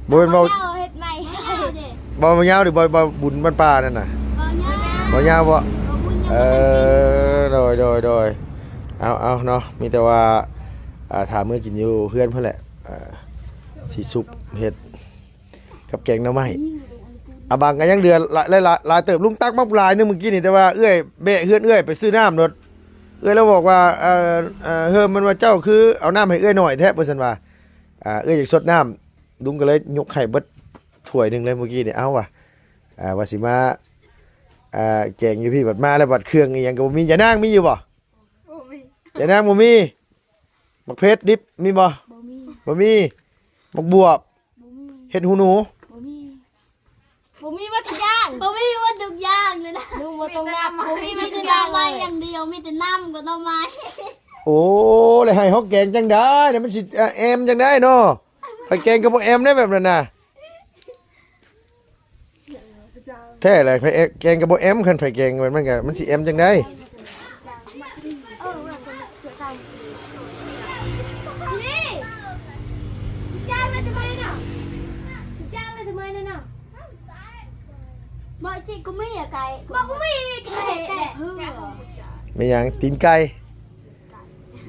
ບໍ່ແມ່ນເວົ້າ ເວົ້າຍາວເຮັດໃໝ່ ເວົ້າຍາວເດ້ ເວົ້າຍາວ ຫຼືເວົ້າ ເວົ້າບຸນບ້ານປ່ານັ້ນນະ ເວົ້າຍາວ ເວົ້າຍາວບໍ່? ເອີ ໂດຍ ໂດຍ ໂດຍ ເອົາ ເອົາເນາະ ມີແຕ່ວ່າ ອ່າ ຖ້າເມືອກິນຢູ່ເຮືອນພຸ້ນແຫຼະ ອ່າ ຊິສຸບເຮັດ ກັບແກງໜໍ່ໄມ້ ອາບັງກໍຍັງເຫຼືອຫຼາຍ ຫຼາຍ ຫຼາຍເຕີບ ລຸງຕັກມາຫຼາຍໜຶ່ງມື້ກີ້ນີ້ ແຕ່ວ່າເອື້ອຍແບະເຮືອນເອື້ອຍໄປຊື້ນ້ຳໂລດ ເອື້ອຍລາວບອກວ່າ ເອີ ເອີ ເຮີມ ມັນວ່າເຈົ້າຄືເອົານ້ຳໃຫ້ເອື້ອຍໜ້ອຍແທ້ ວ່າຊັ້ນວ່າ ອ່າ ເອື້ອຍຢາກຊົດນ້ຳ ລຸງກໍເລີຍຍົກໃຫ້ເບິດຖ້ວຍໜຶ່ງເລີຍມື້ກີ້ນີ້ ເອົາວ່າ ອ່າ ວ່າຊິມາ ອ່າ ແກງຢູ່ພີ້ ບັດມາແລ້ວບັດເຄື່ອງອີ່ຫຍັງກໍບໍ່ມີ ຢານາງມີຢູ່ບໍ່? ບໍ່ມີ ຢານາງບໍ່ມີ ໝາກເຜັດດິບມີບໍ່? ບໍ່ມີ ບໍ່ມີ ໝາກບວບ ບໍ່ມີ ເຫັດຫູໜູ ບໍ່ມີ ບໍ່ມີໝົດທຸກຢ່າງ ບໍ່ມີໝົດທຸກຢ່າງເລີຍນະ ລຸງບໍ່ຕ້ອງນັບ ບໍ່ມີ ມີແຕ່ໜໍ່ໄມ້ຢ່າງດຽວ ມີແຕ່ນ້ຳກັບໜໍ່ໄມ້ ໂອ້ ແລ້ວໃຫ້ເຮົາແກງຈັ່ງໃດນະ ມັນຊິ ເອີ ແອມຈັ່ງໃດເນາະ ໃຜແກງກໍບໍ່ແອມໄດ໋ແບບນັ້ນນະ. ແທ້ແຫຼະ ໃຜແອ- ແກງກໍບໍ່ແອມ ຄັນໃຜແກງມັນ ມັນກໍ ມັນຊິແອມຈັ່ງໃດ? ແມ່ນຫຍັງ? ຕີນໄກ່?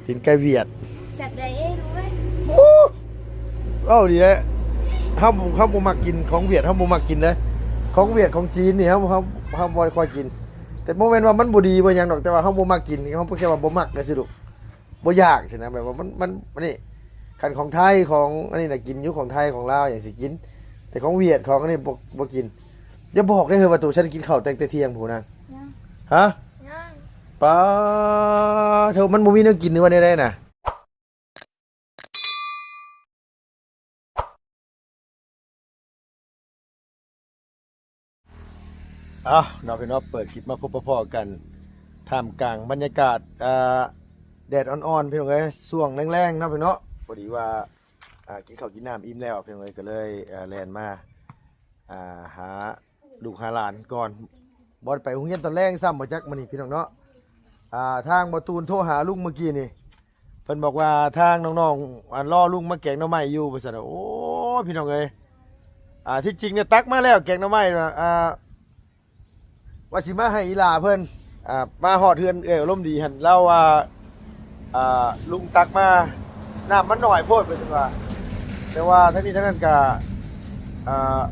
ຕີນໄກ່ຫວຽດ ແຊບໃດເອງເວີຍ ໂອ້ ເວົ້າດີແຫຼະ ເຮົາ ເຮົາບໍ່ມັກກິນຂອງຫວຽດ ເຮົາບໍ່ມັກກິນເດ້ ຂອງຫວຽດຂອງຈີນນີ້ ເຮົາ ເຮົາ ເຮົາບໍ່ຄ່ອຍກິນ ແຕ່ບໍ່ແມ່ນວ່າມັນບໍ່ດີບໍ່ຫຍັງດອກ ແຕ່ວ່າເຮົາບໍ່ມັກກິນ ເຮົາແຄ່ວ່າບໍ່ມັກແຕ່ຊີ້ລູກ ບໍ່ຢາກຊີ້ນະ ແບບວ່າມັນ ມັນ ອັນນີ້ ຄັນຂອງໄທຂອງອັນນີ້ນະ ກິນຢູ່ ຂອງໄທຂອງລາວຫຍັງຊິກິນ ແຕ່ຂອງຫວຽດຂອງອັນນີ້ບໍ່ ບໍ່ກິນ ຢ່າບອກເດີເຮີ້ຍວ່າໂຕ ສັນກິນເຂົ້າຕັ້ງແຕ່ທ່ຽງພຸ້ນນະ ຍັງ ຮະ? ຍັງ ປາໂທ ມັນບໍ່ມີແນວກິນ ຫຼືວ່າແນວໃດນະ? ເອົ້າ ເນາະ ພີ່ນ້ອງ ເປີດຄລິບມາພົບມາພໍ້ກັນ ທ່າມກາງບັນຍາກາດ ອ່າ ແດດອ່ອນໆ ພີ່ນ້ອງເອີຍ ຊ່ວງແລງໆ ເນາະ ພີ່ນ້ອງເນາະ ພໍດີວ່າ ອ່າ ກິນເຂົ້າກິນນ້ຳອີ່ມແລ້ວ ພີ່ນ້ອງເອີຍ ກໍເລີຍ ອ່າ ແລ່ນມາ ອ່າ ຫາ ລູກຫາຫຼານກ່ອນ ບໍ່ໄດ້ໄປໂຮງຮຽນຕອນແລງຊ້ຳ ບໍ່ຈັກມື້ນີ້ພີ່ນ້ອງເນາະ ອ່າ ທາງບໍ່ຕູນໂທຫາລຸງມື້ກີ້ນີ້ ເພິ່ນບອກວ່າທາງນ້ອງໆ ອັນ ລໍລຸງມາແກງໜໍ່ໄມ້ຢູ່ ວ່າຊັ້ນ ໂອ້ຍ ພີ່ນ້ອງເອີຍ ອ່າ ທີ່ຈິງນີ້ຕັກມາແລ້ວແກງໜໍ່ໄມ້ ອ່າ ວ່າຊິມາໃຫ້ອີ່ຫຼ້າເພິ່ນ ອ່າ ມາຮອດເຮືອນເອື້ອຍອາລົມດີຫັ້ນ ລາວວ່າ ອ່າ ລຸງຕັກມາ ນ້ຳມັນໜ້ອຍໂພດ ເພິ່ນວ່າ ແຕ່ວ່າທັງນີ້ທັງນັ້ນກະ ອ່າ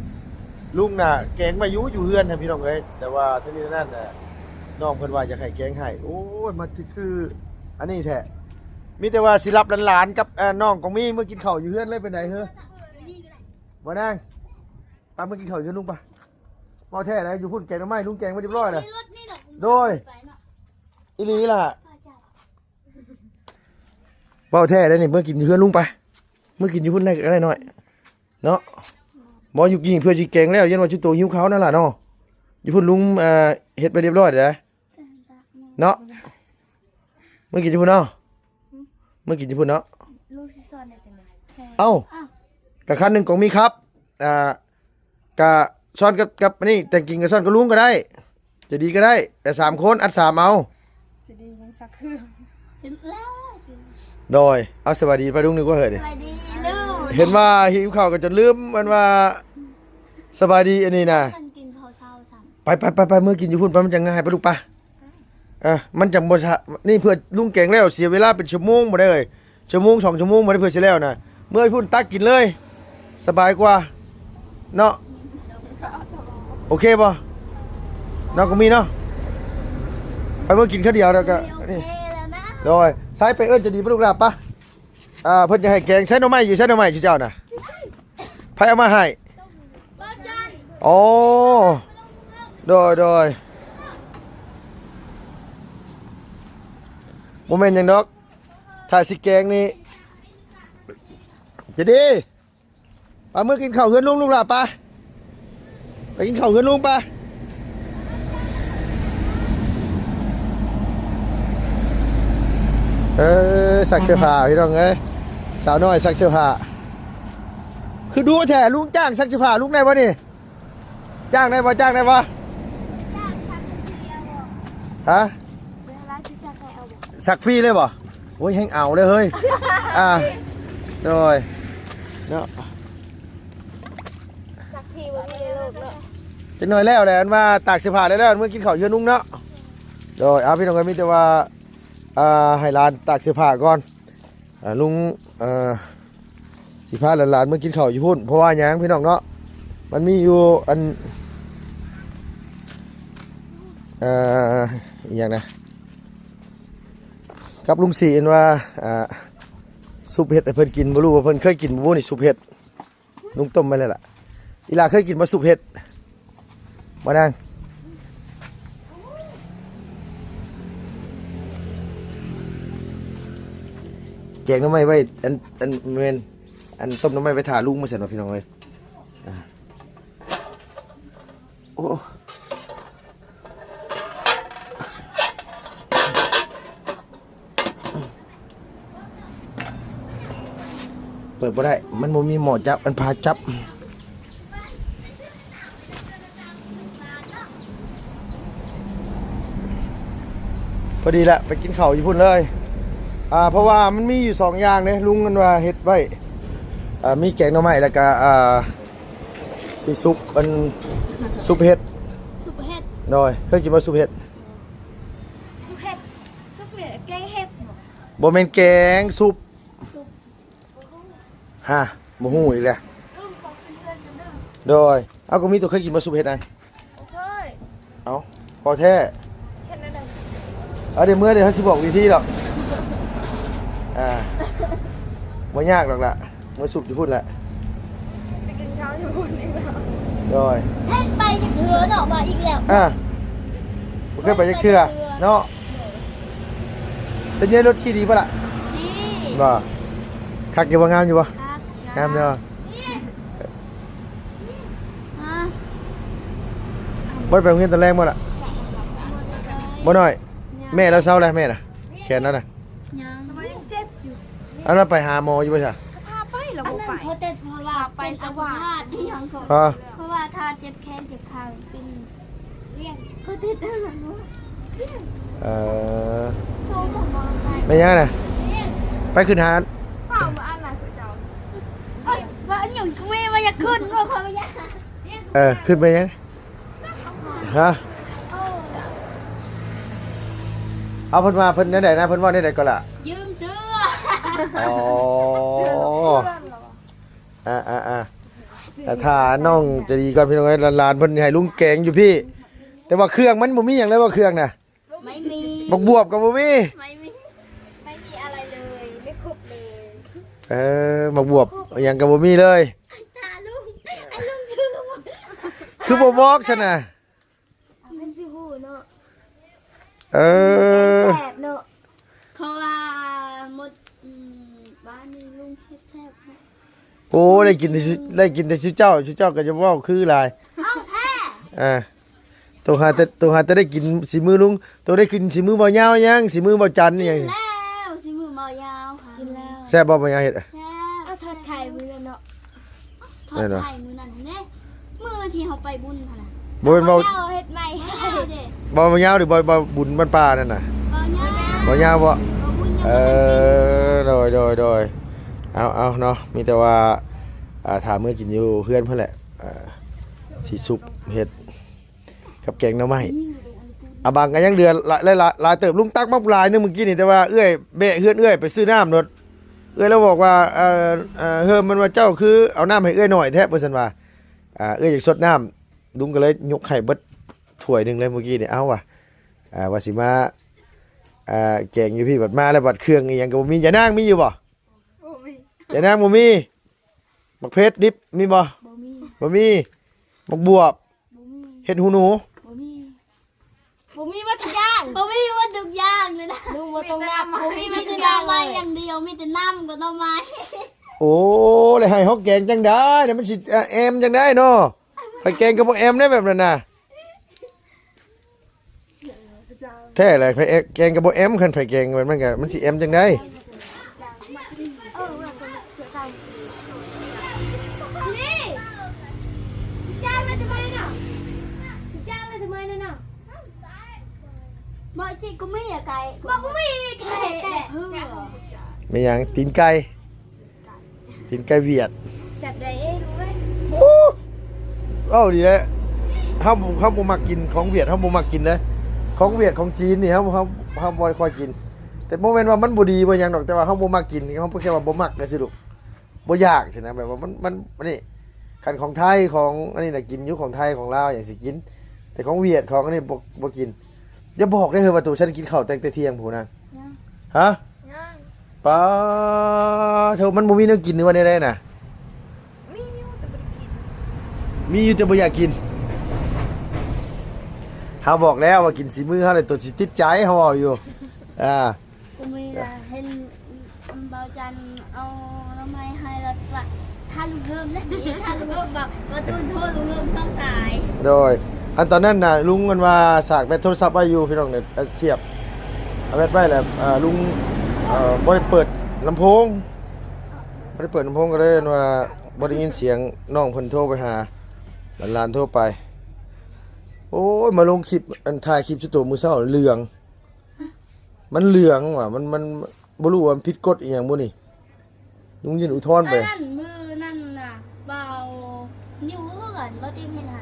ລຸງນະແກງໄວ້ຢູ່ ຢູ່ເຮືອນຫັ້ນ ພີ່ນ້ອງເອີຍ ແຕ່ວ່າທັງນີ້ທັງນັ້ນ ນ້ອງເພິ່ນວ່າຢາກໃຫ້ແກງໃຫ້ ໂອ້ຍ ມາຄືອັນນີ້ແທ້ ມີແຕ່ວ່າຊິຮັບຫຼານໆ ກັບ ເອີ ນ້ອງກອງມີເມືອກິນເຂົ້າຢູ່ເຮືອນເລີຍ ເປັນໃດເຮີ້ຍ ບໍ່ນາງ? ປະ ເມືອກິນເຂົ້າຢູ່ເຮືອນລຸງປະ ເວົ້າແທ້ໃດ ຢູ່ພຸ້ນແກງໜໍ່ໄມ້ ລຸງແກງໄວ້ຮຽບຮ້ອຍແລ້ວ ໂດຍ ອີ່ຫຼີລະ ເວົ້າແທ້ໃດນີ້ ເມືອກິນຢູ່ເຮືອນລຸງໄປ ເມືອກິນຢູ່ພຸ້ນໄດ້ກໍໄດ້ນ້ອຍເນາະ ບໍ່ ຢູ່ກິນເພື່ອຊິແກງແລ້ວ ຢ້ານວ່າຈຸໂຕຫິວເຂົ້ານັ້ນລະເນາະ ຢູ່ພຸ້ນລຸງ ເອີ ເຮັດໄວ້ຮຽບຮ້ອຍແລ້ວເນາະ ເມືອກິນຢູ່ພຸ້ນເນາະ ເມືອກິນຢູ່ພຸ້ນເນາະ ເອົ້າ ກະຄັນໜຶ່ງກອງມີຄັບ ອ່າ ກະຊ້ອນກັບ ກັບອັນນີ້ ແຕ່ງກິນກະຊ້ອນກັບລຸງກໍໄດ້ ຈະດີກໍໄດ້ ແຕ່ສາມຄົນ ອັດສາມເອົາ ຈະດີຍັງຊັກເຄື່ອງ ໂດຍ ເອົາ ສະບາຍດີປ້າລຸງນີ້ກວ່າເຮີ້ຍ ສະບາຍດີລຸງ ເຫັນວ່າຫິວເຂົ້າກໍຈົນລືມ ມັນວ່າ ສະບາຍດີອັນນີ້ນະ ໄປ ໄປ ໄປ ໄປ ເມືອກິນຢູ່ພຸ້ນໄປ ມັນຈັ່ງງ່າຍ ໄປລູກໄປ ເອີ ມັນຈັ່ງບໍ່ຊະ ນີ້ເພື່ອລຸງແກງແລ້ວ ເສຍເວລາເປັນຊົ່ວໂມງບໍ່ໄດ້ເອີຍ ຊົ່ວໂມງສອງຊົ່ວໂມງບໍ່ໄດ້ ເພື່ອຊິແລ້ວນະ ເມືອຢູ່ພຸ້ນຕັກກິນເລີຍ ສະບາຍກວ່າເນາະ ໂອເຄບໍ່ ເນາະ ກະມີເນາະ ໄປເມືອກິນຄາວດຽວແລ້ວກະ ໂອເຄແລ້ວນະ ໂດຍ ໃຊ້ໄປເອີ້ນຈະດີໄປລູກຫຼານໄປ ອ່າ ເພິ່ນຈະໃຫ້ແກງ ໃຊ້ໜໍ່ໄມ້ຢູ່ ໃຊ້ໜໍ່ໄມ້ຢູ່ເຈົ້ານະ ໃຜເອົາມາໃຫ້? ໂອ້ ໂດຍ ໂດຍ ບໍ່ແມ່ນຫຍັງດອກ ຖ້າຊິແກງນີ້ ຈະດີ ໄປເມືອກິນເຂົ້າເຮືອນລຸງ ລູກຫຼານ ໄປ ໄປກິນເຂົ້າເຮືອນລຸງ ໄປ ເອີ ຊັກເສື້ອຜ້າ ພີ່ນ້ອງເອີຍ ສາວນ້ອຍຊັກເສື້ອຜ້າ ຄືດຸແທ້ ລຸງຈ້າງຊັກເສື້ອຜ້າ ລຸງໄດ້ບໍ່ນີ້? ຈ້າງໄດ້ບໍ່? ຈ້າງໄດ້ບໍ່? ຮະ? ຊັກຟຣີເລີຍບໍ່? ໂອ້ຍ ແຮ່ງເອົາເລີຍເຮີ້ຍ ອ່າ ໂດຍ ເນາະ ທີ່ບໍ່ມີໃນໂລກເນາະ. ຈັກໜ້ອຍແລ້ວແຫຼະ ອັນວ່າຕາກເສື້ອຜ້າໄດ້ແລ້ວ ເມືອກິນເຂົ້າຢູ່ເຮືອນລຸງເນາະ. ໂດຍ ເອົາ ພີ່ນ້ອງເອີຍ ມີແຕ່ວ່າ ອ່າ ໃຫ້ຫຼານຕາກເສື້ອຜ້າກ່ອນ. ອ່າ ລຸງ ເອີ ຊິພາຫຼານໆເມືອກິນເຂົ້າຢູ່ພຸ້ນ ເພາະວ່າຫຍັງ ພີ່ນ້ອງເນາະ ມັນມີຢູ່ອັນ ເອີ ອີຫຍັງນະ ກັບລຸງສີ ອັນວ່າ ອ່າ ຊຸບເຫັດໃຫ້ເພິ່ນກິນ ບໍ່ຮູ້ວ່າເພິ່ນເຄີຍກິນບໍ່ນີ້ ຊຸບເຫັດ. ລຸງຕົ້ມໄວ້ແລ້ວລະ. ອີ່ຫຼ້າເຄີຍກິນບໍ່ຊຸບເຫັດ? ບໍ່ນາງ? ແກງໜໍ່ໄມ້ໄວ້ ອັນ ອັນ ແມ່ນ ອັນຕົ້ມໜໍ່ໄມ້ໄວ້ຖ້າລຸງ ວ່າຊັ້ນວ່າ ພີ່ນ້ອງເອີຍ. ອ່າ ໂອ້ ເປີດບໍ່ໄດ້ ມັນບໍ່ມີໝໍ້ຈັບ ອັນພາຈັບ. ພໍດີລະ ໄປກິນເຂົ້າຢູ່ພຸ້ນເລີຍ. ອ່າ ເພາະວ່າມັນມີຢູ່ສອງຢ່າງເດ້ ລຸງເພິ່ນວ່າເຮັດໄວ້ ອ່າ ມີແກງໜໍ່ໄມ້ ແລ້ວກະ ອ່າ ຊິຊຸບ ອັນ ຊຸບເຫັດ. ຊຸບເຫັດ? ໂດຍ ເຄີຍກິນບໍ່ຊຸບເຫັດ? ຊຸບເຫັດ ຊຸບເຫັດ ແກງເຫັດບໍ? ບໍ່ແມ່ນແກງ ຊຸບ. ຮະ ບໍ່ຮູ້ອີກແລ້ວ. ເອີ ຂໍຂຶ້ນເຮືອນກັນເດີ. ໂດຍ ເອົາ ກໍມີຕົວເຄີຍກິນບໍ່ຊຸບເຫັດນະ? ບໍ່ເຄີຍ. ເອົາ ບໍ່ແທ້. ເຮັດແນວໃດ? ເອົາ ດຽວເມືອ ດຽວເຮົາຊິບອກວິທີດອກ. ອ່າ ບໍ່ຍາກດອກລະ ເມືອຊຸບຢູ່ພຸ້ນແຫຼະ. ໄປກິນເຂົ້າຢູ່ພຸ້ນອີກແລ້ວ. ໂດຍ ເຫັນໄປຈັກເທື່ອເນາະ ມາອີກແລ້ວ. ອ່າ ບໍ່ເຄີຍໄປຈັກເທື່ອເນາະ. ເປັນໄງ ລົດຂີ່ດີບໍ່ລະ? ດີ. ບໍ່ ຄັກຢູ່ບໍ່? ງາມຢູ່ບໍ່? ຄັກ. ງາມເນາະ. ຮະ ບໍ່ໄດ້ໄປໂຮງຮຽນຕອນແລງບໍ່ລະ? ບໍ່ນ້ອຍ. ແມ່ລາວເຊົາແລ້ວ ແມ່ນະ ແຂນລາວນະ. ຍັງ ຍັງເຈັບຢູ່. ອັນນັ້ນໄປຫາໝໍຢູ່ບໍ່ຊະ? ພາໄປແລ້ວບໍ່ໄປ. ອັນນັ້ນເຂົາເຕັດ ເພາະວ່າເປັນອັມພາດອີຫຍັງກໍ ຮະ ເພາະວ່າຖ້າເຈັບແຂນເຈັບຂາເປັນ ເຂົາຕິດອັນນັ້ນເນາະ. ເອີ ເຂົາບອກວ່າໄປ ແມ່ນຫຍັງນະ? ໄປຂຶ້ນຫາ ເຂົາວ່າອັນນັ້ນຄືເຈົ້າ ວ່າອັນຫຍັງ ແມ່ວ່າຢາກຂຶ້ນ ເພາະວ່າຢາກ ເອີ ຂຶ້ນໄປຫຍັງ? ຮະ ເອົາ ເພິ່ນວ່າເພິ່ນແນວໃດນະ? ເພິ່ນເວົ້າແນວໃດກໍລະ? ຢືມເສື້ອ. ອໍ ອ່າໆໆ ຖ້ານ້ອງໃຈດີກ່ອນ ພີ່ນ້ອງເອີຍ. ຫຼານໆເພິ່ນໃຫ້ລຸງແກງຢູ່ພີ້ ແຕ່ວ່າເຄື່ອງມັນບໍ່ມີຫຍັງເລີຍ ວ່າເຄື່ອງນະ ໄມ່ມີ ບັກບວບກໍບໍ່ມີ ໄມ່ມີ ໄມ່ມີອະໄລເລີຍ ໄມ່ຄົບເລີຍ. ເອີ ບັກບວບຫຍັງກໍບໍ່ມີເລີຍ. ຖ້າລຸງ ໄອ້ລຸງຊື່ ຄືບໍ່ບອກຊັ້ນນະ? ເອົາໃຫ້ຊິຮູ້ເນາະ. ເອີ ແຊບເນາະ ເພາະວ່າໝົດ ອືມ ບ້ານນີ້ລຸງເຮັດແຊບເນາະ. ໂອ້ ໄດ້ກິນແຕ່ ໄດ້ກິນແຕ່ຊຸເຈົ້າ ຊຸເຈົ້າກໍຈະເວົ້າຄືຫຼາຍ. ເອົາແທ້. ເອີ ໂຕຫາແຕ່ ໂຕຫາແຕ່ໄດ້ກິນສີມືລຸງ ໂຕໄດ້ກິນສີມືບ່າວຍາວຍັງ ສີມືບ່າວຈັນຍັງ. ກິນແລ້ວ ສີມືບ່າວຍາວ ກິນແລ້ວ. ແຊບບໍ່ບ່າວຍາວເຮັດ? ແຊບ. ເອົາທອດໄຂ່ມື້ນັ້ນເນາະ ທອດໄຂ່ມື້ນັ້ນຫັ້ນເດ້ ມື້ທີ່ເຮົາໄປບຸນຫັ້ນນະ. ບໍ່ແມ່ນເວົ້າ ເຮົາເຮັດໃໝ່ ເວົ້າເດ້ ບໍ່ຍາວເດ້ ບໍ່ ບໍ່ບຸນບ້ານປ່ານັ້ນນະ ບໍ່ຍາວ ບໍ່ຍາວບໍ່? ບໍ່ບຸນຍັງ ເອີ ບໍ່ທັນກິນ. ໂດຍ ໂດຍ ໂດຍ ເອົາ ເອົາເນາະ ມີແຕ່ວ່າ ອ່າ ຖ້າເມືອກິນຢູ່ເຮືອນເພິ່ນແຫຼະ ອ່າ ຊິຊຸບເຫັດ ກັບແກງໜໍ່ໄມ້. ອາບັງກໍຍັງເຫຼືອຫຼາຍ ຫຼາຍ ຫຼາຍເຕີບ ລຸງຕັກມາຫຼາຍໜຶ່ງມື້ກີ້ນີ້ ແຕ່ວ່າເອື້ອຍແບະເຮືອນເອື້ອຍໄປຊື້ນ້ຳໂລດ. ເອື້ອຍລາວບອກວ່າ ເອີ ເອີ ເຮີ້ ມັນວ່າເຈົ້າຄືເອົານ້ຳໃຫ້ເອື້ອຍໜ້ອຍແທ້ ວ່າຊັ້ນວ່າ. ອ່າ ເອື້ອຍຢາກຊົດນ້ຳ ລຸງກໍເລີຍຍົກໃຫ້ເບິດຖ້ວຍໜຶ່ງເລີຍມື້ກີ້ນີ້. ເອົາວ່າ ອ່າ ວ່າຊິມາ ອ່າ ແກງຢູ່ພີ້ ບັດມາແລ້ວບັດເຄື່ອງອີ່ຫຍັງກໍບໍ່ມີ. ຢານາງມີຢູ່ບໍ່? ບໍ່ມີ. ຢານາງບໍ່ມີ. ໝາກເຜັດດິບມີບໍ່? ບໍ່ມີ. ບໍ່ມີ. ໝາກບວບ? ບໍ່ມີ. ເຫັດຫູໜູ? ບໍ່ມີ. ບໍ່ມີໝົດທຸກຢ່າງ. ບໍ່ມີໝົດທຸກຢ່າງເລີຍນະ. ບໍ່ຕ້ອງນັບ ບໍ່ມີ ມີແຕ່ໜໍ່ໄມ້ຢ່າງດຽວ ມີແຕ່ນ້ຳກັບໜໍ່ໄມ້. ໂອ້ ແລ້ວໃຫ້ເຮົາແກງຈັ່ງໃດ? ແລ້ວມັນຊິ ເອີ ແອມຈັ່ງໃດເນາະ? ໃຜແກງກໍບໍ່ແອມໄດ໋ແບບນັ້ນນະ. ແທ້ແຫຼະ ໃຜແອ- ແກງກໍບໍ່ແອມ ຄັນໃຜແກງແບບນັ້ນກໍ ມັນຊິແອມຈັ່ງໃດ? ມີຫຍັງ? ຕີນໄກ່? ຕີນໄກ່ຫວຽດ. ແຊບໃດ໋ເອີຍ ຮູ້ເວີຍ. ໂອ້ ເວົ້າດີແຫຼະ ເຮົາ ເຮົາບໍ່ມັກກິນຂອງຫວຽດ ເຮົາບໍ່ມັກກິນເດ້. ຂອງຫວຽດຂອງຈີນນີ້ເຮົາ ເຮົາ ເຮົາບໍ່ຄ່ອຍກິນ ແຕ່ບໍ່ແມ່ນວ່າມັນບໍ່ດີບໍ່ຫຍັງດອກ ແຕ່ວ່າເຮົາບໍ່ມັກກິນ ເຮົາແຄ່ວ່າບໍ່ມັກຈັ່ງຊີ້ລູກ ບໍ່ຢາກຊີ້ນະ ແບບວ່າມັນ ມັນ ອັນນີ້ ຄັນຂອງໄທຂອງອັນນີ້ນະກິນຢູ່ ຂອງໄທຂອງລາວຫຍັງຊິກິນ ແຕ່ຂອງຫວຽດຂອງອັນນີ້ບໍ່ ບໍ່ກິນ. ຢ່າບອກເດີວ່າໂຕ ສັນກິນເຂົ້າຕັ້ງແຕ່ທ່ຽງພຸ້ນນະ. ຍັງ ຮະ? ຍັງ ປາໂທ ມັນບໍ່ມີແນວກິນ ຫຼືວ່າແນວໃດນະ? ມີຢູ່ແຕ່ບໍ່ໄດ້ກິນ ມີຢູ່ແຕ່ບໍ່ຢາກກິນ. ເຮົາບອກແລ້ວວ່າກິນສີມືເຮົາແຫຼະ ໂຕຊິຕິດໃຈ ເຮົາເວົ້າຢູ່ ອ່າ ກູມີລະເຫັນ ອາ ບ່າວຈັນເອົາໜໍ່ໄມ້ໃຫ້ ລະວ່າຖ້າລຸງເຮີມນະ ຖ້າລຸງເຮີມ ບອກ ບໍ່ຕູນໂທລຸງເຮີມສອງສາຍ. ໂດຍ ອັນຕອນນັ້ນນະ ລຸງມັນວ່າສາກແບັດໂທລະສັບໄວ້ຢູ່ ພີ່ນ້ອງເອີຍ ສຽບເອົາແບັດໄວ້ແລ້ວ ລຸງ ເອີ ບໍ່ໄດ້ເປີດລຳໂພງ ບໍ່ໄດ້ເປີດລຳໂພງ ກໍເລີຍວ່າບໍ່ໄດ້ຍິນສຽງນ້ອງເພິ່ນໂທໄປຫາຫຼານໆ ໂທໄປ. ໂອ້ຍ ມາລົງຄລິບ ອັນ ຖ່າຍຄລິບສຸໂຕມື້ເຊົ້າເຫຼືອງ ມັນເຫຼືອງວ່າ ມັນ ມັນ ບໍ່ຮູ້ວ່າມັນຜິດກົດອີ່ຫຍັງບໍ່ນີ້ ລຸງຍື່ນອຸທອນໄປ. ອັນນັ້ນ ມື້ນັ້ນນະ ບ່າວນິວຄືກັນ ບ່າວຕິງເຮັດໃຫ້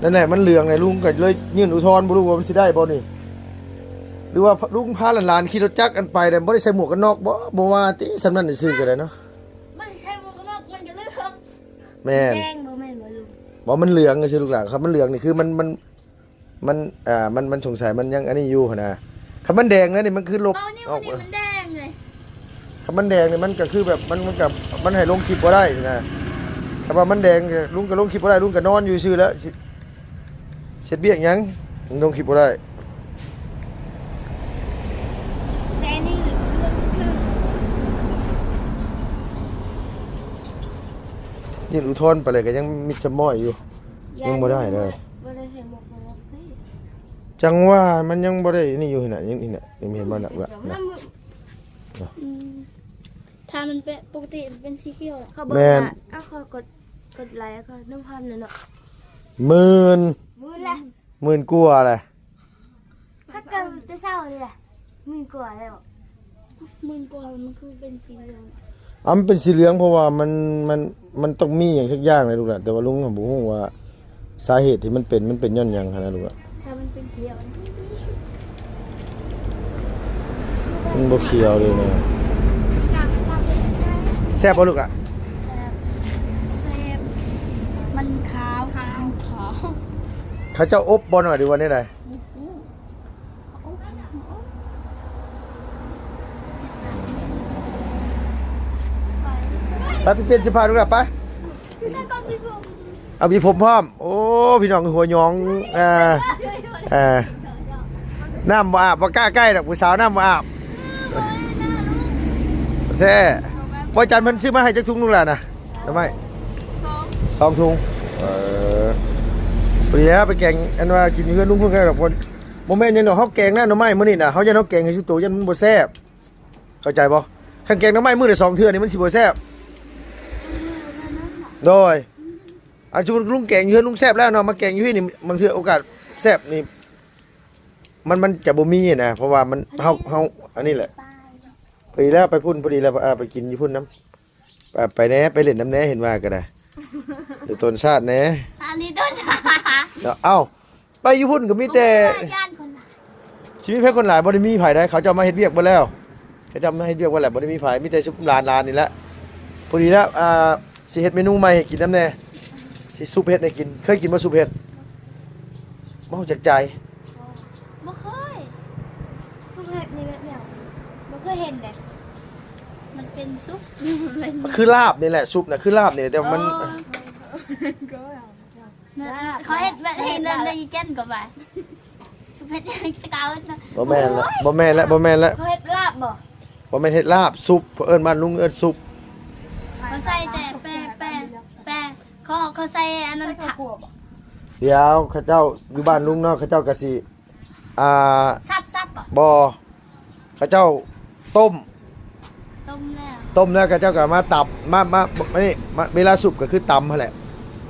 ນັ້ນແຫຼະ ມັນເຫຼືອງແຫຼະ ລຸງກໍເລີຍຍື່ນອຸທອນ ບໍ່ຮູ້ວ່າມັນຊິໄດ້ບໍ່ນີ້ ຫຼືວ່າລຸງພາຫຼານໆຂີ່ລົດຈັກອັນໄປແລ້ວບໍ່ໄດ້ໃສ່ໝວກກັນນັອກບໍ່ ບໍ່ວ່າຕິ ສ່ຳນັ້ນຊື່ໆ ກໍໄດ້ເນາະ ບໍ່ໄດ້ໃສ່ໝວກກັນນັອກ ມັນກໍເຫຼືອງ. ແມ່ນ ແດງບໍ່ແມ່ນບໍ່ລຸງ? ບໍ່ ມັນເຫຼືອງຊື່ລູກຫຼານ ຄັນມັນເຫຼືອງນີ້ຄືມັນ ມັນ ມັນ ອ່າ ມັນ ມັນສົງໄສມັນຍັງອັນນີ້ຢູ່ຫັ້ນນະ ຄັນມັນແດງແລ້ວນີ້ມັນຄືລົບ ເອົາ ອອກ ນີ້ມັນແດງເລີຍ ຄັນມັນແດງນີ້ມັນກໍຄືແບບ ມັນ ມັນກໍ ມັນໃຫ້ລົງຄລິບບໍ່ໄດ້ນະ ຄັນວ່າມັນແດງ ລຸງກໍລົງຄລິບບໍ່ໄດ້ ລຸງກໍນອນຢູ່ຊື່ແລ້ວ ຊິ ຊິເຮັດວຽກຫຍັງ ລົງຄລິບບໍ່ໄດ້. ແຕ່ນີ້ເລື່ອງຊື່ ຍື່ນອຸທອນໄປເລີຍກໍຍັງມິດສະມ້ອຍຢູ່. ຍັງບໍ່ໄດ້ເລີຍ ບໍ່ໄດ້ໃສ່ໝວກກັນນັອກເລີຍ ຈັ່ງວ່າມັນຍັງບໍ່ໄດ້ນີ້ຢູ່ຫັ້ນນະ ຍັງນີ້ນະ ຍັງບໍ່ເຫັນບໍ່ນະ ອືມ ຖ້າມັນເປັນ ປົກກະຕິມັນເປັນສີຂຽວ ເຂົາເບິ່ງ ແມ່ນ ເອົາ ເຂົາກົດ ກົດໄລ ເຂົາໜຶ່ງພັນແລ້ວເນາະ ໝື່ນ ໝື່ນແຫຼະ ໝື່ນກວ່າແຫຼະ. ພັກກັນແຕ່ເຊົ້ານີ້ແຫຼະ ໝື່ນກວ່າແລ້ວ ໝື່ນກວ່າ ມັນຄືເປັນສີເຫຼືອງ ອ່າ ມັນເປັນສີເຫຼືອງ ເພາະວ່າມັນ ມັນ ມັນຕ້ອງມີຫຍັງສັກຢ່າງແຫຼະລູກຫຼານ ແຕ່ວ່າລຸງກໍບໍ່ຮູ້ວ່າສາເຫດທີ່ມັນເປັນ ມັນເປັນຍ້ອນຫຍັງຫັ້ນນະລູກຫຼານ ຖ້າມັນເປັນຂຽວ ມັນບໍ່ຂຽວເລີຍນະ. ແຊບບໍ່ລູກຫຼານ? ແຊບ ແຊບ ມັນຂາວ ຂາວ ມັນຂາວ ເຂົາເຈົ້າອົບບໍ່ນະ ຫຼືວ່າແນວໃດ? ໄປ ໄປປ່ຽນເສື້ອຜ້າດູກຫຼານ ໄປ ເອົາມີຜົມພ້ອມ. ໂອ້ ພີ່ນ້ອງ ຫົວຫຍອງ ເອີ ເອີ ນ້ຳບໍ່ອາບ ບໍ່ກ້າໃກ້ດອກ ຜູ້ສາວນ້ຳບໍ່ອາບ ແທ້. ບໍ່ຈັນເພິ່ນຊື້ມາໃຫ້ຈັກຖົງລູກຫຼານນະ? ໜໍ່ໄມ້ ສອງ ສອງຖົງ ເອີ ພໍດີແລ້ວ ໄປແກງ ອັນວ່າກິນຢູ່ເຮືອນລຸງເພິ່ນກໍດອກ ບໍ່ແມ່ນຫຍັງດອກ ເຮົາແກງນະໜໍ່ໄມ້ມື້ນີ້ນະ ເຮົາຢ້ານເຮົາແກງໃຫ້ສຸໂຕ ຢ້ານມັນບໍ່ແຊບ ເຂົ້າໃຈບໍ່? ຄັນແກງໜໍ່ໄມ້ມື້ລະສອງເທື່ອນີ້ ມັນຊິບໍ່ແຊບ ໂດຍ ອັນສົມມຸດລຸງແກງຢູ່ເຮືອນລຸງແຊບແລ້ວເນາະ ມາແກງຢູ່ພີ້ນີ້ ບາງເທື່ອໂອກາດແຊບນີ້ ມັນ ມັນຈະບໍ່ມີນະ ເພາະວ່າມັນ ເຮົາ ເຮົາ ອັນນີ້ແຫຼະ ພໍດີແລ້ວ ໄປພຸ້ນ ພໍດີແລ້ວ ອ່າ ໄປກິນຢູ່ພຸ້ນນຳ ອ່າ ໄປແດ່ ໄປຫຼິ້ນນຳແດ່ ເຫັນວ່າກໍໄດ້ ເດີ ຕົ້ນຊາດແດ່ ອັນນີ້ຕົ້ນຊາດ ເນາະ ເອົ້າ ໄປຢູ່ພຸ້ນກໍມີແຕ່ ຊິມີໃຜຄົນຫຼາຍ ບໍ່ໄດ້ມີໃຜໃດ ເຂົາເຈົ້າມາເຮັດວຽກເບິດແລ້ວ ເຂົາເຈົ້າມາເຮັດວຽກເບິດແລ້ວ ບໍ່ໄດ້ມີໃຜ ມີແຕ່ຊຸມຫຼານໆນີ້ແຫຼະ. ພໍດີແລ້ວ ອ່າ ຊິເຮັດເມນູໃໝ່ໃຫ້ກິນນຳແດ່ ຊິຊຸບເຫັດໃຫ້ກິນ ເຄີຍກິນບໍ່ຊຸບເຫັດ? ບໍ່ຮູ້ຈັກໃຈ ບໍ່ເຄີຍ ຊຸບເຫັດນີ້ແບບຫຍັງ? ບໍ່ເຄີຍເຫັນເດ້ ມັນເປັນຊຸບ ຄືລາບນີ້ແຫຼະ ຊຸບນະ ຄືລາບນີ້ແຫຼະ ແຕ່ວ່າມັນ ເອີ ເຂົາເຮັດແບບ ເຮັດແບບ ເຮັດແບບອີແກ່ນກໍວ່າ ເຮັດຕະເກົາ ບໍ່ແມ່ນລະ ໂອ້ຍ ບໍ່ແມ່ນລະ ບໍ່ແມ່ນລະ ເຂົາເຮັດລາບບໍ່? ບໍ່ແມ່ນເຮັດລາບ ຊຸບ ເຂົາເອີ້ນ ບ້ານລຸງເອີ້ນຊຸບ ເຂົາໃສ່ແຕ່ແປ້ງ ແປ້ງ ແປ້ງ ເຂົາ ເຂົາໃສ່ອັນນັ້ນ ໃສ່ເຂົ້າຂົ້ວບໍ່? ດຽວ ເຂົາເຈົ້າຢູ່ບ້ານລຸງເນາະ ເຂົາເຈົ້າກະຊິ ອ່າ ສັບ ສັບບໍ່? ບໍ່ ເຂົາເຈົ້າຕົ້ມ ຕົ້ມແລ້ວ ຕົ້ມແລ້ວເຂົາເຈົ້າກໍມາຕຳ ມາ ມາ ມານີ້ ມາ ເວລາຊຸບກໍຄືຕຳຫັ້ນແຫຼະ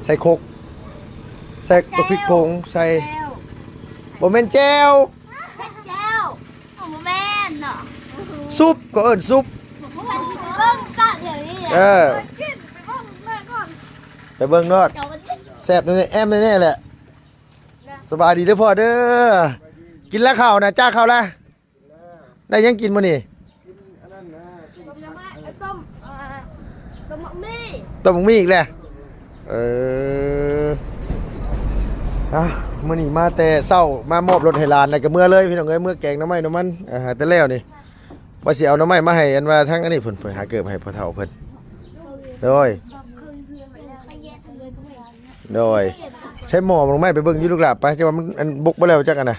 ໃສ່ຄົກ ໃສ່ບັກພິກຜົງ ໃສ່ ບໍ່ແມ່ນແຈ່ວ ແຈ່ວ ບໍ່ແມ່ນເນາະ ຊຸບ ກໍເອີ້ນຊຸບ ເບິ່ງກ່ອນດຽວນີ້ ເອີ ໄປເບິ່ງໂລດ ເຈົ້າມັນ ແຊບແນ່ໆ ແອມແນ່ໆແຫຼະ. ສະບາຍດີເດີພໍ່ເດີ. ກິນແລ້ວເຂົ້ານະ ຈ້າເຂົ້າແລ້ວ. ໄດ້ຫຍັງກິນມື້ນີ້? ຕົ້ມ ເອີ ຕົ້ມໝາກໝີ່ ຕົ້ມໝາກໝີ່ອີກແລ້ວ. ເອີ ອ່ະ ມື້ນີ້ມາແຕ່ເຊົ້າ ມາມອບລົດໃຫ້ຫຼານ ແລ້ວກໍເມືອເລີຍພີ່ນ້ອງເອີຍ. ເມືອແກງໜໍ່ໄມ້ໜໍ່ມັນ ເອີ ຫາແຕ່ແລ້ວນີ້ ວ່າຊິເອົາໜໍ່ໄມ້ມາໃຫ້ ອັນວ່າທາງອັນນີ້ເພິ່ນ ເພິ່ນຫາເກີບໃຫ້ພໍ່ເຖົ້າເພິ່ນ. ໂດຍ ໂດຍ ໃຊ້ໝໍ້ໜໍ່ໄມ້ໄປເບິ່ງຢູ່ລູກຫຼານ ໄປ ແຕ່ວ່າມັນ ອັນ ບົກບໍ່ແລ້ວຈັກອັນນະ.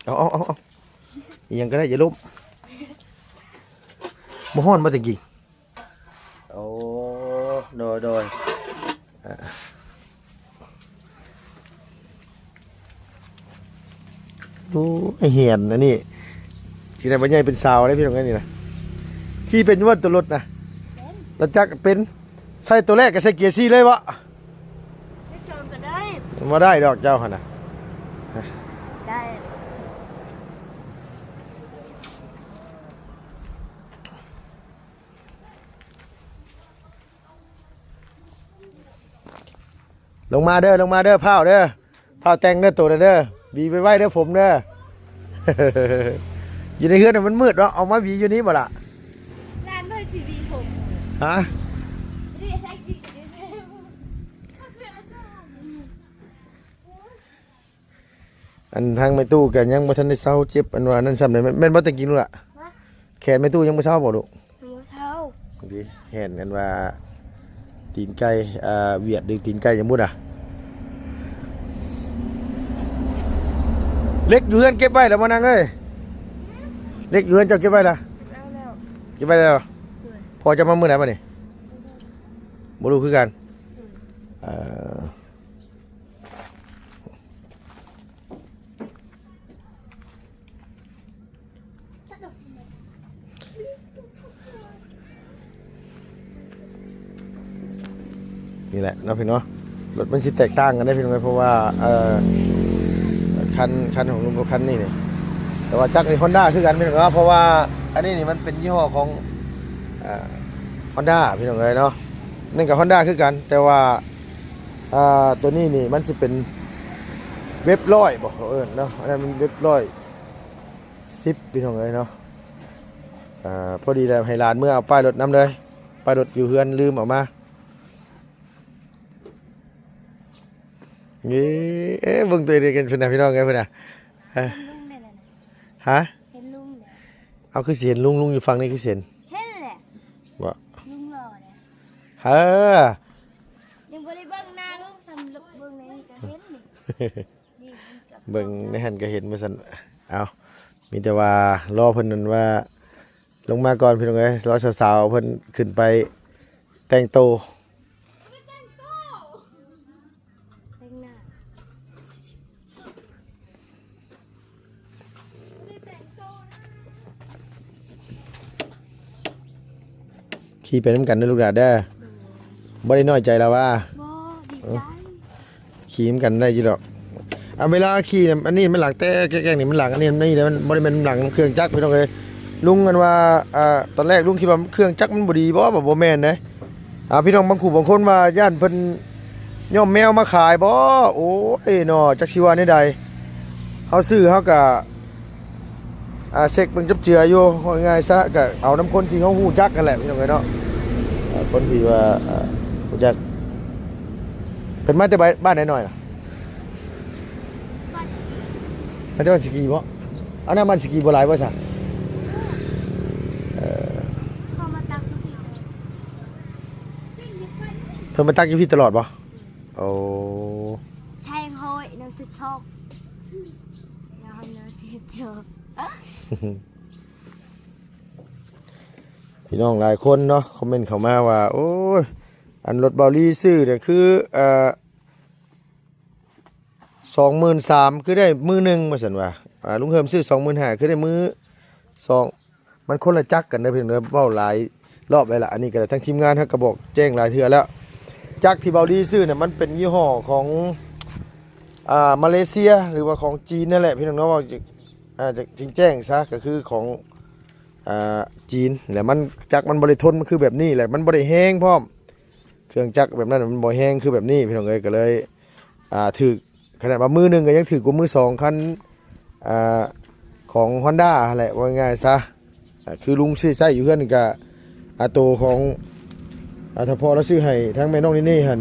ເອົາ ເອົາ ເອົາ ເອົາ ອີ່ຫຍັງກໍໄດ້ ຢ່າລົ້ມ. ບໍ່ຮ້ອນບໍ່ແຕ່ກີ້? ໂອ້ ໂດຍ ໂດຍ ອ່າ ໂອ້ຍ ເຫັນອັນນີ້ ທີ່ໄດ້ມາໃຫຍ່ເປັນສາວເດ້ພີ່ນ້ອງເອີຍ ນີ້ນະ. ຂີ່ເປັນຢູ່ບໍ່ໂຕລົດນະ? ເປັນ ລົດຈັກເປັນ. ໃສ່ໂຕແລກກໍໃສ່ເກຍສີ່ເລີຍບໍ່? ໃສ່ສອງກໍໄດ້. ບໍ່ໄດ້ດອກເຈົ້າຫັ້ນນະ. ໄດ້. ລົງມາເດີ ລົງມາເດີ ພ້າວເດີ ພ້າວແຕ່ງເດີ ໂຕນະເດີ. ຫວີໄວໆເດີ ຜົມເດີ. ຢູ່ໃນເຮືອນນະມັນມືດເນາະ ອອກມາຫວີຢູ່ນີ້ບໍ່ລະ? ຫຼານເພິ່ນຊິຫວີຜົມ. ຮະ? ອັນທາງແມ່ຕູ້ກໍຍັງບໍ່ທັນໄດ້ເຊົາເຈັບ ອັນວ່ານັ້ນຊ້ຳໃດ. ແມ່ນ ແມ່ນບໍ່ແຕ່ກີ້ລູກຫຼະ? ຮະ? ແຂນແມ່ຕູ້ຍັງບໍ່ເຊົາບໍ່ລູກ? ບໍ່ເຊົາ. ເຫັນອັນວ່າຕີນໄກ່ ອ່າ ຫວຽດ ຫຼື ຕີນໄກ່ຫຍັງບຸນນະ. ເຫຼັກຢູ່ເຮືອນເກັບໄວ້ແລ້ວບໍ່ນາງເອີຍ? ເຫຼັກຢູ່ເຮືອນເຈົ້າເກັບໄວ້ລະ? ເກັບໄວ້ແລ້ວ. ເກັບໄວ້ແລ້ວ. ໂດຍ. ພໍ່ເຈົ້າມາມື້ໃດບັດນີ້? ບໍ່ຮູ້ຄືກັນ. ໂດຍ. ເອີ ນີ້ແຫຼະເນາະພີ່ນ້ອງເນາະ ລົດມັນຊິແຕກຕ່າງກັນເດ້ພີ່ນ້ອງເອີຍ ເພາະວ່າ ເອີ ຄັນ ຄັນຂອງລຸງກັບຄັນນີ້ນີ້ ແຕ່ວ່າຈັກນີ້ຮອນດ້າຄືກັນພີ່ນ້ອງເນາະ ເພາະວ່າອັນນີ້ນີ້ມັນເປັນຍີ່ຫໍ້ຂອງ ເອີ ຮອນດ້າພີ່ນ້ອງເອີຍເນາະ. ນັ້ນກໍຮອນດ້າຄືກັນ ແຕ່ວ່າ ອ່າ ຕົວນີ້ນີ້ມັນຊິເປັນເວັບຮ້ອຍບໍ ເຂົາເອີ້ນເນາະ ອັນນັ້ນມັນເວັບຮ້ອຍສິບພີ່ນ້ອງເອີຍເນາະ. ອ່າ ພໍດີແລ້ວໃຫ້ຫຼານເມືອເອົາປ້າຍລົດນຳເລີຍ ປ້າຍລົດຢູ່ເຮືອນລືມເອົາມາ. ເອີ ເບິ່ງຕົວເອງກັນພຸ້ນນະພີ່ນ້ອງເອີຍ ພຸ້ນນະ. ເອີ ເຫັນລຸງແລ້ວນະ. ຮະ? ເຫັນລຸງແລ້ວ. ເອົາ ຄືຊິເຫັນລຸງ ລຸງຢູ່ຝັ່ງນີ້ຄືຊິເຫັນ? ເຫັນແຫຼະ. ບໍ່? ລຸງຫຼໍ່ແຫຼະ. ເອີ ຍັງບໍ່ໄດ້ເບິ່ງໜ້າລຸງຊ້ຳ ເບິ່ງໃນນີ້ກໍເຫັນນີ້ ເບິ່ງໃນຫັ້ນກໍເຫັນວ່າຊັ້ນ. ເອົາ ມີແຕ່ວ່າລໍເພິ່ນນັ້ນວ່າລົງມາກ່ອນພີ່ນ້ອງເອີຍ ລໍສາວໆເພິ່ນຂຶ້ນໄປແຕ່ງໂຕ ແຕ່ງໜ້າ. ຂີ່ໄປນຳກັນເດີລູກຫຼານເດີ ບໍ່ໄດ້ນ້ອຍໃຈລາວວ່າ. ບໍ່ ດີໃຈ. ເອີ ຂີ່ນຳກັນໄດ້ຢູ່ດອກ. ອ່າ ເວລາຂີ່ນະ ອັນນີ້ມັນຫຼັງແຕ່ແກ້ງໆນີ້ ມັນຫຼັງອັນນີ້ ນີ້ແຫຼະ ມັນບໍ່ໄດ້ແມ່ນຫຼັງເຄື່ອງຈັກພີ່ນ້ອງເອີຍ. ລຸງ ອັນວ່າ ອ່າ ຕອນແລກລຸງຄິດວ່າເຄື່ອງຈັກມັນບໍ່ດີບໍ ບໍ່ ບໍ່ແມ່ນເດ້. ອ່າ ພີ່ນ້ອງບາງຄູ່ບາງຄົນວ່າຢ້ານເພິ່ນຍ້ອມແມວມາຂາຍບໍ ໂອ້ຍເນາະ ຈັກຊິວ່າແນວໃດ. ເຮົາຊື້ເຮົາກະ ອ່າ ເຊັກເບິ່ງຈັບເຈື່ອຢູ່ ເວົ້າງ່າຍໆຊະ ກະເອົານຳຄົນທີ່ເຮົາຮູ້ຈັກຫັ້ນແຫຼະ ພີ່ນ້ອງເອີຍເນາະ. ອ່າ ຄົນທີ່ວ່າ ອ່າ ຮູ້ຈັກ ເພິ່ນມາແຕ່ບ້ານ ບ້ານໃດໜ້ອຍນະ? ມາແຕ່ບ້ານສີກີບໍ? ອັນນັ້ນບ້ານສີກີບໍ່ຫຼາຍບໍ່ຊະ? ເອີ ເຂົາມາຕັກຢູ່ພີ້ ເພິ່ນມາຕັກຢູ່ພີ້ຕະຫຼອດບໍ? ໂອ້ ແທງຮ້ອຍໜຶ່ງສິບສອງ ແລ້ວເຮົາໜຶ່ງສິບສອງ. ພີ່ນ້ອງຫຼາຍຄົນເນາະ ຄອມເມັນເຂົ້າມາວ່າ ໂອ້ຍ ອັນລົດເບົາລີຊື້ນະ ຄື ເອີ ສອງໝື່ນສາມ ຄືໄດ້ມື້ໜຶ່ງ ວ່າຊັ້ນວ່າ. ອ່າ ລຸງເຮີມຊື້ສອງໝື່ນຫ້າ ຄືໄດ້ມື້ສອງ ມັນຄົນລະຈັກກັນເດີພີ່ນ້ອງເດີ ເວົ້າຫຼາຍລອບແລ້ວລະ. ອັນນີ້ກໍໄດ້ ທາງທີມງານເຮົາກໍບອກແຈ້ງຫຼາຍເທື່ອແລ້ວ ຈັກທີ່ເບົາລີຊື້ນະ ມັນເປັນຍີ່ຫໍ້ຂອງ ອ່າມາເລເຊຍ ຫຼືວ່າຂອງຈີນນັ້ນແຫຼະພີ່ນ້ອງເນາະ ເວົ້າຈະອ່າຈະແຈ້ງຊະ ກໍຄືຂອງ ອ່າຈີນ ແລະມັນຈັກມັນບໍ່ໄດ້ທົນ ມັນຄືແບບນີ້ແຫຼະ ມັນບໍ່ໄດ້ແຮງພ້ອມ ເຄື່ອງຈັກແບບນັ້ນມັນບໍ່ແຮງຄືແບບນີ້ພີ່ນ້ອງເອີຍ ກໍເລີຍ ອ່າຖືກ ຂະໜາດວ່າມືໜຶ່ງກໍຍັງຖືກກວ່າມືສອງ ຄັນ ອ່າຂອງຮອນດ້າຫັ້ນແຫຼະ ເວົ້າງ່າຍໆຊະ ອ່າຄືລຸງຊື້ໃຊ້ຢູ່ເຮືອນນີ້ກໍ ອ່າໂຕຂອງ ອ່າຖ້າພໍ່ລາວຊື້ໃຫ້ທາງແມ່ນ້ອງນີ່ນີ້ຫັ້ນ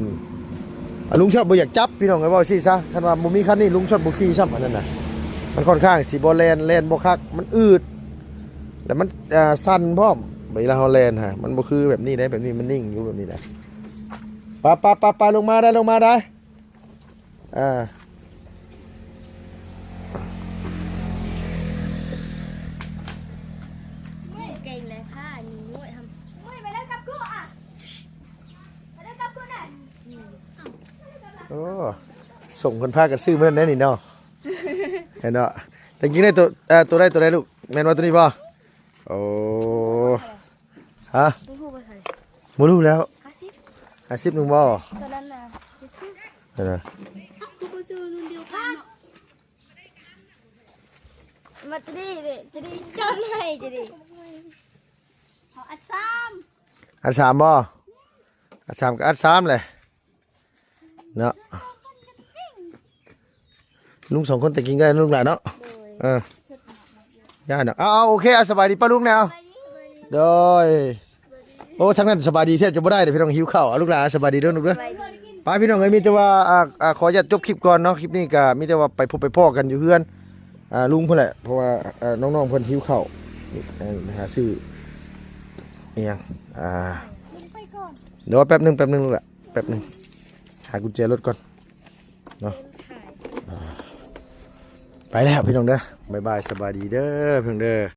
ອ່າລຸງຊອດບໍ່ຢາກຈັບພີ່ນ້ອງເອີຍ ເວົ້າຊີ້ຊະ ຄັນວ່າບໍ່ມີຄັນນີ້ລຸງຊອດບໍ່ຂີ່ຊ້ຳ ອັນນັ້ນນະ ມັນຂ້ອນຂ້າງຊິບໍ່ແລ່ນ ແລ່ນບໍ່ຄັກ ມັນອືດ ແລ້ວມັນ ອ່າສັ່ນພ້ອມ ເວລາເຮົາແລ່ນຫະ ມັນບໍ່ຄືແບບນີ້ເດ້ ແບບນີ້ມັນນິ່ງຢູ່ແບບນີ້ນະ ໄປໆໆໆ ລົງມາໄດ້ ລົງມາໄດ້ ອ່າ ເກັ່ງເລີຍ ພານີ້ໂຫຍທຳ ໂອ້ຍ ໄປເດີກັບກູ ອ່ະ ໄປເດີກັບກູນະ ໂອ້ ສົ່ງເພິ່ນພາກັນຊື້ມື້ນັ້ນແດ່ນີ້ເນາະ ເຫັນເນາະ ແຕ່ຈິງໄດ້ໂຕ ເອີ ໂຕໃດ ໂຕໃດລູກ ແມ່ນວ່າໂຕນີ້ບໍ່? ໂອ້ ຮະ ບໍ່ຮູ້ວ່າໃສ ບໍ່ຮູ້ແລ້ວ ຫ້າສິບ ຫ້າສິບໜຶ່ງບໍ່? ຕົວນັ້ນນະ ເຈັດສິບ ເອີ ຄືບໍ່ຊື້ລຸ້ນດຽວກັນເນາະ ມາຕົວນີ້ເດ້ ຕົວນີ້ຈັດໃຫ້ຕົວນີ້ ເອົາອັດສາມ ອັດສາມບໍ່? ອັດສາມກໍອັດສາມແຫຼະ ເນາະ ລຸງສອງຄົນແຕ່ງກິນກໍໄດ້ລູກຫຼານເນາະ ໂດຍ ເອີ ຢ່າເນາະ ເອົາໆ ໂອເຄ ເອົາ ສະບາຍດີປ້າລຸງແດ່ ໂດຍ ໂອ້ ທາງນັ້ນສະບາຍດີແທບຈະບໍ່ໄດ້ເດ້ພີ່ນ້ອງ ຫິວເຂົ້າ ເອົາ ລູກຫຼານສະບາຍດີເດີລູກເດີ ໄປພີ່ນ້ອງເອີຍ ມີແຕ່ວ່າ ອ່າ ອ່າ ຂໍອະນຸຍາດຈົບຄລິບກ່ອນເນາະ ຄລິບນີ້ກໍມີແຕ່ວ່າໄປພົບໄປພໍ້ກັນຢູ່ເຮືອນ ອ່າ ລຸງພຸ້ນແຫຼະ ເພາະວ່າ ອ່າ ນ້ອງໆເພິ່ນຫິວເຂົ້າ ເອີ ຫາຊື້ອີ່ຫຍັງ ອ່າ ເດີ ແປັບໜຶ່ງ ແປັບໜຶ່ງລູກຫຼານ ແປັບໜຶ່ງ ຫາກຸນແຈລົດກ່ອນເນາະ ອ່າ ໄປແລ້ວພີ່ນ້ອງເດີ ບາຍບາຍ ສະບາຍດີເດີພີ່ນ້ອງເດີ.